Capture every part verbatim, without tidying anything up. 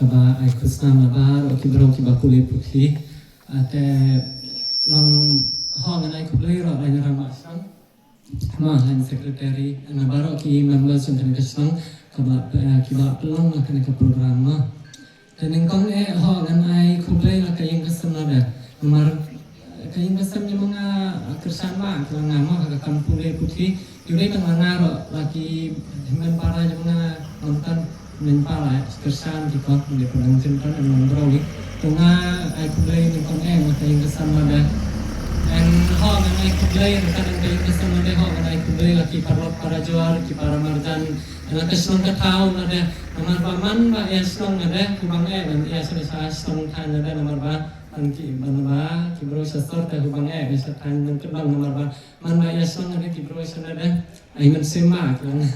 Kaba ai khusnam na baroh ki briew kiba pule puthi. Ah, te long ho ngan ai khublei ruh ïa Rangbah Shnong, ma Line Secretary, na baroh ki member jong kane ka shnong kaba, eh, kiba pynlong ïa kane ka program, ma. Te nyngkong eh ho ngan ai khublei ïa ka ïing ka sem lada. Namar, eh, ka ïing ka sem jong nga, eh, kyrshan bha ki la nga mo ha ka kam pule puthi. Ïa u dei tang la nga ruh, la ki hynmen para jong nga, ym tang hynmen para, eh, kyrshan ki ko, ym dei pynlong jingtang, ym long briew ïa. Te nga ai khublei nyngkong eh ïa ka ïing ka sem lada. Em, ho ngan ai khublei, ryngkat ka ïing ka sem lada, ho ngan ai khublei ïa ki paralok parajor, ki paramarjan, ïa ka shnong ka thaw lada. Namar ba man ba ïa shnong lada, kaba nga eh ban ïa shnong, sha shnong thaiñ lada, namar ba ban ki, ban ba ki briew sha sor te kaba nga eh ban sha thaiñ ban kynmaw, namar ba man ba ïa shnong lada, ki briew sha lada. Ai mynsiem ma ki long.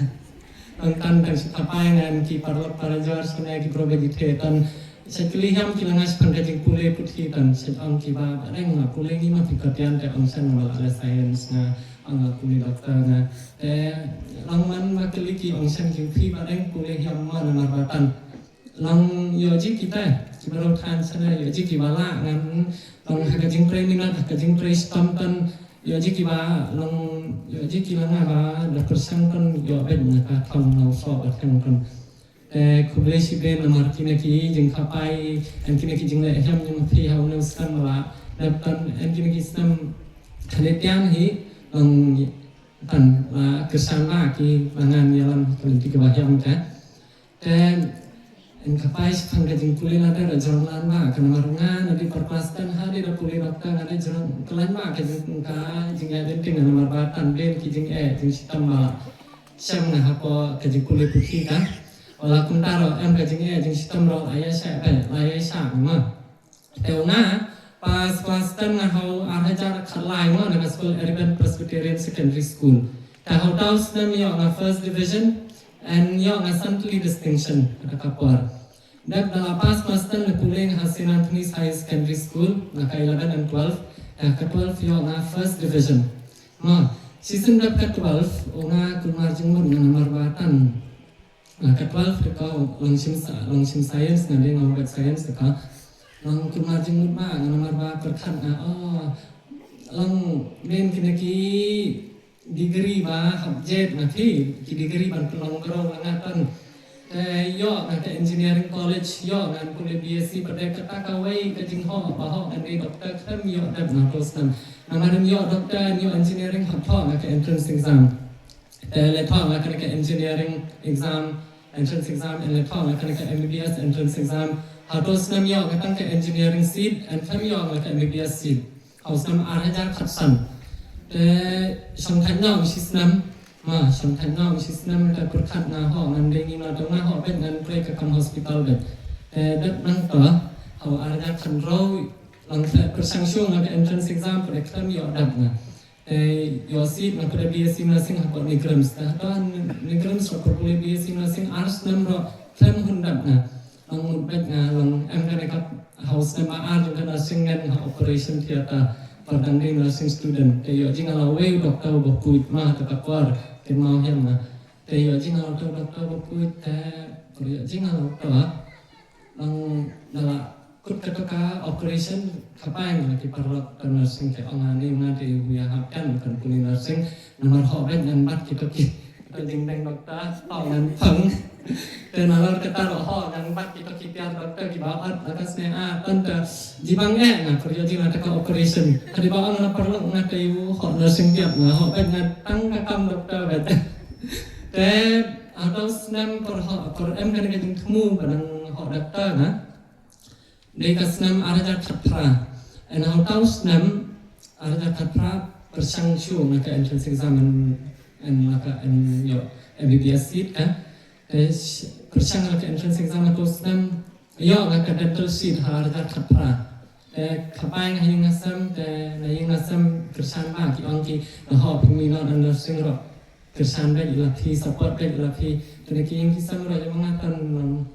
Ong tang tang sha khapai ngan ki paralok parajor sha ne ki briew ba ki theh tang. Sha kylli hiam ki la nga shaphang ka jingpule puthi tang. Sha ong ki ba, ba dang nga pule ngi ma phi ka tian te ong sha nga ba la leh science nga, ong nga pule doctor nga. Te long man ba kylli ki ong sha ki phi ba dang pule hiam ma namar ba tang. Long ïoh jingkita, kiba rau than sana ïoh jingkiba la ngan long ha ka jingtrei minot, ha ka jingtrei stom tan, ïoh jingkiba long, ïoh jingki la nga ba da pyrshang tan ïoh bad na ka thong nau so ba thang tan. Te khublei shibun namar kine ki jingkhapai, en kine ki jingleh hiam jong phi ha u nau stam la, dap tan en kine ki stam khane tian hi long tan la kyrshan la ki la ngan ïalam ka lynti kaba hiam ka. Te en khapai shaphang ka jingpule na te da jrong lan ba ka namar nga na dei par klas ten ha dei da pule doctor nga dei jrong klan ba ka jing ka jingïaid lynti nga namar ba tan ben ki jingeh jingshitom ba shem nga hapoh ka jingpule puthi ka. Wala kumta ruh em ka jingeh jingshitom ruh la ïa sha ba la ïa sha ma. Te u nga pass klas ten nga ha u ar hajar khatlai mo na ka skul Arabian Presbyterian Secondary School. Te ha uta u snem ïoh nga first division and ïoh nga san tylli distinction ha ka por. Dep da la pass klas ten la pule nga ha Saint Anthony's Higher Secondary School na ka eleven and twelve, na ka twelve ïoh nga first division. Ma shisien dep ka twelve u nga kulmar jingmut nga namar ba tan. Na ka twelve te ka long shim sa, long shim science nga dei nga long science te ka. Long kulmar jingmut ma nga namar ba pyrkhat nga, oh, long ben kine ki degree ba hap jet na ki, ki degree ban pynlong grau nga tan. Te ïoh nga ka engineering college, ïoh nga pule B S C, pyrthei kata kawei ka jinghoh ba hoh ngan dei doctor khlem ïoh dep nga to snem. Namar ïoh doctor, ïoh engineering hap thoh nga ka entrance exam. Te le thoh nga kane ka engineering exam, entrance exam, le thoh nga kane ka M B B S entrance exam. Ha to snem ïoh nga tang ka engineering seat, and khlem ïoh nga ka M B B S seat. Ha u snem ar hajar khatsan. Te shong thait na u shi snem, ma shong thait na u shi snem te pyrkhat nga hoh ngan dei ngi ma to nga hoh bet ngan trei ka kam hospital bet. Te dep nang to ha u ar hajar khatsan rau lang te pyrshang shu nga ka entrance exam pyrthei khlem ïoh dep nga. Te ïoh seat nga pyrthei B S C nursing hapoh NEIGRIHMS. Te hato NEIGRIHMS ro pyrthei B S C nursing ar snem ro khlem hun dep nga. Long mut bet nga long em kane ka ha u snem ar jong ka nursing ngan ha operation theatre. Pardang dei nursing student. Te ïoh jingala wei doctor ba put ma te ka por. Te mau hiam nga. Te ïoh jingala to doctor ba put te ïoh jingala to. Long da la kut ka to ka operation khapai nga ki paralok ka nursing te ong ani nga te hu ïa hap kan kan pule nursing namar hoh bet ngan bat ki to ki. Ka jingdeng doktor, hoh ngan pang. Te nalor kata ruh hoh ngan bat ki to ki tiar doktor kiba ot la ka sne a tanta. Jibang eh nga pyrshah jing la ta ka operation. Hadi ba ong na paralok nga te hu hoh nursing tiap nga hoh bet nga tang ka kam doktor bet. Te ha u snem por hoh por em kane ka jingthmu ba nang hoh doktor nga. Dei ka snem ar hajar khatphra. En ha u snem ar hajar khatphra pyrshang shu nga ka entrance exam en, en la ka en ïoh M B B S seat ka. Te pyrshang la ka entrance exam ha u snem ïoh nga ka dental seat ha ar hajar khatphra. Te khapai nga ha ïing ha sem te na ïing ha sem kyrshan ba ki ong ki na hoh phi mi non nursing ro. Kyrshan bad ïa la phi, support bad ïa la phi. Te na ki ïing ki sem ruh jong nga tan long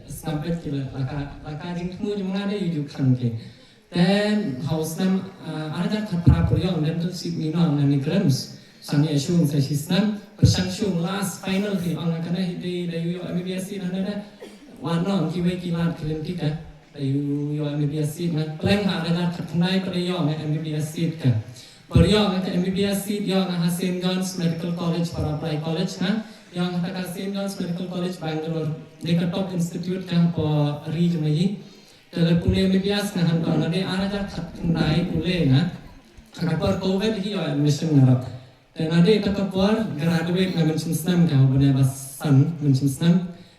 sngap bad ki la ka, la ka jingthmu jong nga dei ïa ju khang ki. Te ha u snem ar hajar khatphra pyrshang dental seat mi nong na NEIGRIHMS. Sang ïa shung sa shi snem pyrshang shung last final hi ong nga kane hi dei dei ïa M B B S hi na ne. Wat noh kiwei ki lad ki lynti ka. Te ïoh, ïoh M B B S seat nga. Pleng ha ar hajar khatkhyndai pat ïoh nga M B B S seat ka. Pat ïoh nga ka M B B S seat ïoh nga ha Saint John's Medical College, para apply college nga. Ïoh nga ka Saint John's Medical College Bangalore. Dei ka top institute ka hapoh ri jong ngi. Te la pule M B B S nga hangto, nga dei ar hajar khatkhyndai pule nga. Ha ka por covid hi ïoh admission nga ruh. Te nga dei ha ka por graduate nga mynshem snem ka, u bnai ba san mynshem snem,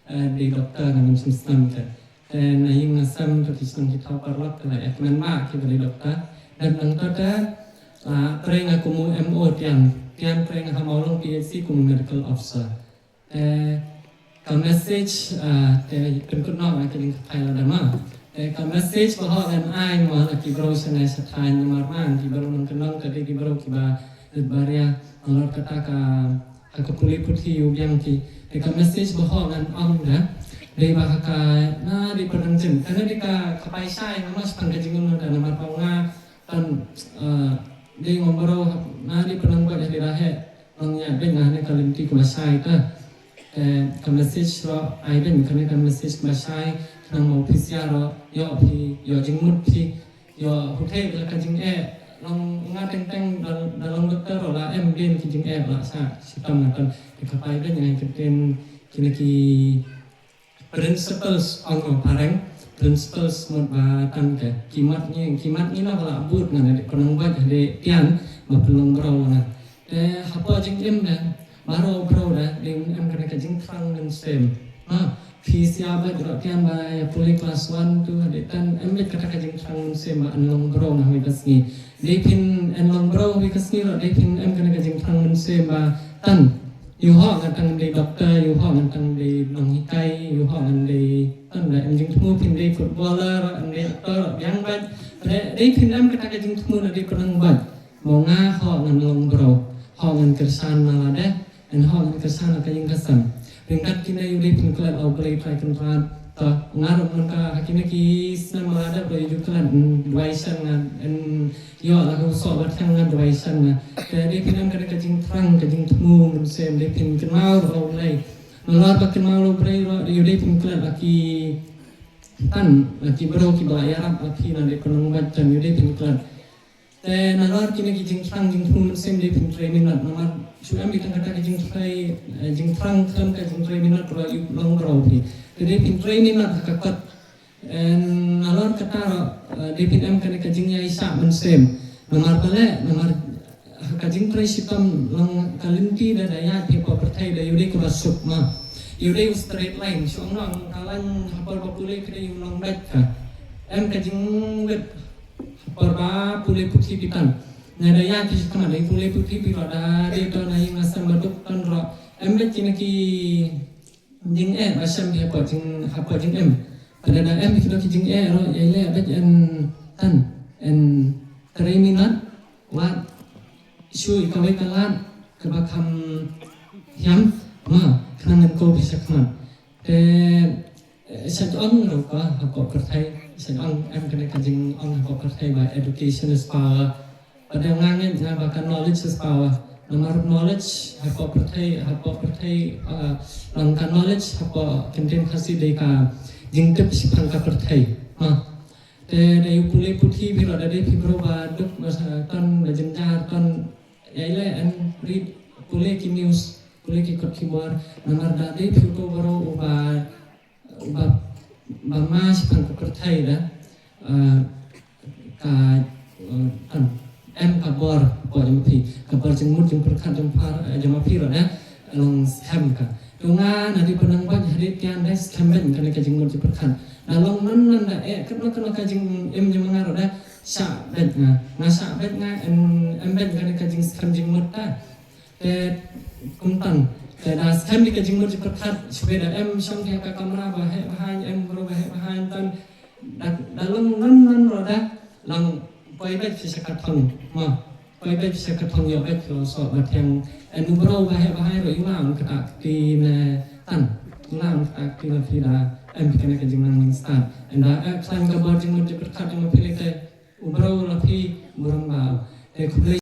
eh, dei doctor nga mynshem snem ka. Te na ïing nga sem to ki snem ki thaw paralok te la ïakmen ba ki ba dei doctor. Dep nangta te la trei nga kum u M O tian, tian trei nga ha Mawlong P H C kum u medical officer. Te ka message, ah, te pynkut noh ïa ka jingkyrpad lada ma. Te ka message ba hok ngan ai mo la ki briew sha ngai sha thaiñ namar ma ki briew nongkyndong ka dei ki briew kiba rit baria, nalor kata ka, ha ka pule puthi ïa u biang ki. Te ka message ba hok ngan ong da dei ba ha ka, na dei pynrang jin, ka na dei ka, ka paishai nga mas pan ka jingim da namar ba nga Tan, eh, dei ngam briew, na dei pynang bad hadien da heh nang ïa bad nga ne ka lynti kaba shai ta. Eh, ka message ro ai bad kane ka message kaba shai, khnang ma u phi sia ro ïoh phi, ïoh jingmut phi, ïoh huthei la ka jingeh. Long nga teng teng da, da long doktor ro la em bad ki jingeh la sa shitom nga tan. Ka pai bad nga ka ten kine ki principles ong ong pareng, principles mut ba tan ka ki mat ngi, ki mat ngi na ba la bud ngan dei pynlong bad dei tian ba pynlong briew ngan. Te hapoh jingim da baroh briew da dei em kane ka jingthrang mynsiem. Ha, phi sia bad ro tian ba ïa pule class one, two hadien tan em bad kata ka jingthrang mynsiem ba yn long briew na wi ka sngi. Dei phin yn long briew wi ka sngi ro dei phin em kane ka jingthrang mynsiem ba tan. Ïoh hok ngan tang dei doktor, ïoh hok ngan tang dei nonghikai, ïoh hok ngan dei, tang da em jingthmu phin dei footballer, ngan dei actor, biang bad. Dei, dei phin em kata ka jingthmu na dei pynang bad. Mo nga hok ngan long briew, hok ngan kyrshan na lade, yn hok ngan kyrshan na ka ïing ka sem. Ryngkat kine ïoh dei phin klet la U Blei Trai Kynrad. To, nga ruh mynta ha kine ki snem la dep ruh ïa ju klet, mm, duwai shen nga, mm, ïoh la ka u soh ba thiang nga duwai shen nga. Te dei phin em kane ka jingthrang, ka jingthmu mynsiem, dei phin kynmaw ruh ïa U Blei. Nalor ba kynmaw ïa U Blei ruh, ïoh dei phin klet la ki tan, la ki briew kiba la ïarap la phi na dei pynlong bad tan, ïoh dei phin klet. Te nalor kine ki jingthrang jingthmu mynsiem dei phin trei minot namar shu em bad tang kata ka jingtrei, eh, jingthrang khlem ka jingtrei minot ruh ïoh long briew phi. Te dei phin trei minot ha ka kot. Eh, nalor kata ruh, eh, dei phin em kane ka jingïaishah mynsiem. Namar balei, namar ha ka jingtrei shitom long ka lynti da da ïaid phi hapoh pyrthei da ïoh dei kaba suk ma. Ïoh dei u straight line, shu ong long ka line ha por ba pule ka dei u long beit ka. Em ka jingwit ha por ba pule puthi phi tan. Nga da ïa ki khmat dei pule puthi phi ruh da dei to na ïing na sem ba duk tan ruh. Em bad kine ki jingeh ba shem phi hapoh jing, hapoh jingim. Pada da em phi ki jingeh ruh ïa leh bad yn tan, yn trei minot wat shu ïa kawei ka lad kaba kham hiam ma khnang ngan koh phi sha khmat. Te, eh, sha ong ruh ka hapoh pyrthei, sha ong em kane ka jingong hapoh pyrthei ba education is power. Pada nga ngeit nga ba ka knowledge is power. Namar knowledge hapoh pyrthei, hapoh pyrthei, ah, long ka knowledge hapoh kyntien Khasi dei ka jingtip shaphang ka pyrthei. Ha. Te da ïa pule puthi phi ruh da dei phi briew ba duk ba sa ton ba jynjar ton ïa leh yn read pule ki news, pule ki kot ki bor. Namar da dei phi briew uba ba, ba ma shaphang ka pyrthei da, eh, ka, eh, kan, em ka bor, bor jong phi, ka bor jingmut jingpyrkhat jong phi, eh, jong phi ruh da, long skhem ka. To nga na dei pynang bad hadien tian da skhem bad kane ka jingmut jingpyrkhat. Da long nan nan da, eh, kano kano ka jingim jong nga ruh da, shah bad nga. Nga shah bad nga, em, em bad kane ka jingskhem jingmut da. Te kumtan, te da skhem ïa ka jingmut jingpyrkhat, shwa da em shong ha ka kamra ba heh ba haiñ, em briew ba heh ba haiñ tan, da, da long nan nan ruh da, long poi beit sha ka thong, ma, poi beit sha ka thong ïoh beit lo soh ba thiang, em u briew ba heh ba haiñ ruh ïa lang kata kti ne tan, lang kata kti ne phi da, em phi kane ka jingnang mynstad, em da, eh, khlaiñ ka bor jingmut jingpyrkhat jong phi lei te, u briew la phi, u briew ba, te khublei